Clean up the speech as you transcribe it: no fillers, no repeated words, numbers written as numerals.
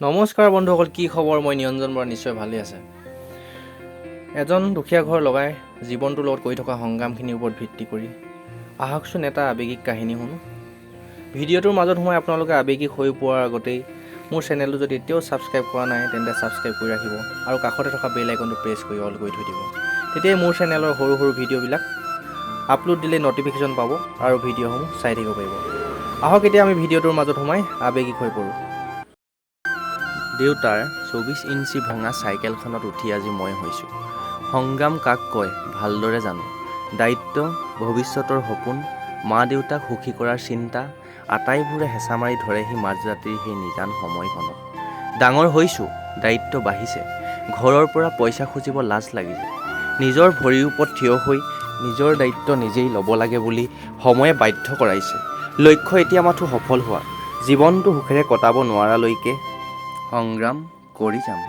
নমস্কাৰ বন্ধুসকল, কি খবৰ? মই নিৰঞ্জন বৰা, নিশ্চয় ভালেই আছে। এজন দুখীয়া ঘৰ লগাই জীৱনটোৰ লগত কৰি থকা সংগ্ৰামখিনিৰ ওপৰত ভিত্তি কৰি আহকচোন এটা আৱেগিক কাহিনী শুনো। ভিডিঅ'টোৰ মাজত সোমাই আপোনালোকে আৱেগিক হৈ পোৱাৰ আগতেই মোৰ চেনেলটো যদি এতিয়াও ছাবস্ক্ৰাইব কৰা নাই, তেন্তে ছাবস্ক্ৰাইব কৰি ৰাখিব আৰু কাষতে থকা বেল আইকনটো প্ৰেছ কৰি অল কৰি থৈ দিব। তেতিয়াই মোৰ চেনেলৰ সৰু সৰু ভিডিঅ'বিলাক আপলোড দিলে ন'টিফিকেশ্যন পাব আৰু ভিডিঅ'সমূহ চাই থাকিব পাৰিব। আহক, এতিয়া আমি ভিডিঅ'টোৰ মাজত সোমাই আৱেগিক হৈ পৰোঁ। দেউতাৰ 24 ইঞ্চি ভঙা চাইকেলখনত উঠি আজি মই হৈছোঁ। সংগ্ৰাম কাক কয় ভালদৰে জানো। দায়িত্ব, ভৱিষ্যতৰ সপোন, মা দেউতাক সুখী কৰাৰ চিন্তা, আটাইবোৰে হেঁচা মাৰি ধৰেহি মাজৰাতিৰ সেই নিজান সময়কণত। ডাঙৰ হৈছোঁ, দায়িত্ব বাঢ়িছে। ঘৰৰ পৰা পইচা খুজিব লাজ লাগিছে। নিজৰ ভৰিৰ ওপৰত থিয় হৈ নিজৰ দায়িত্ব নিজেই ল'ব লাগে বুলি সময়ে বাধ্য কৰাইছে। লক্ষ্য এতিয়া মাথোঁ সফল হোৱা। জীৱনটো সুখেৰে কটাব নোৱাৰালৈকে সংগ্ৰাম কৰি যাম।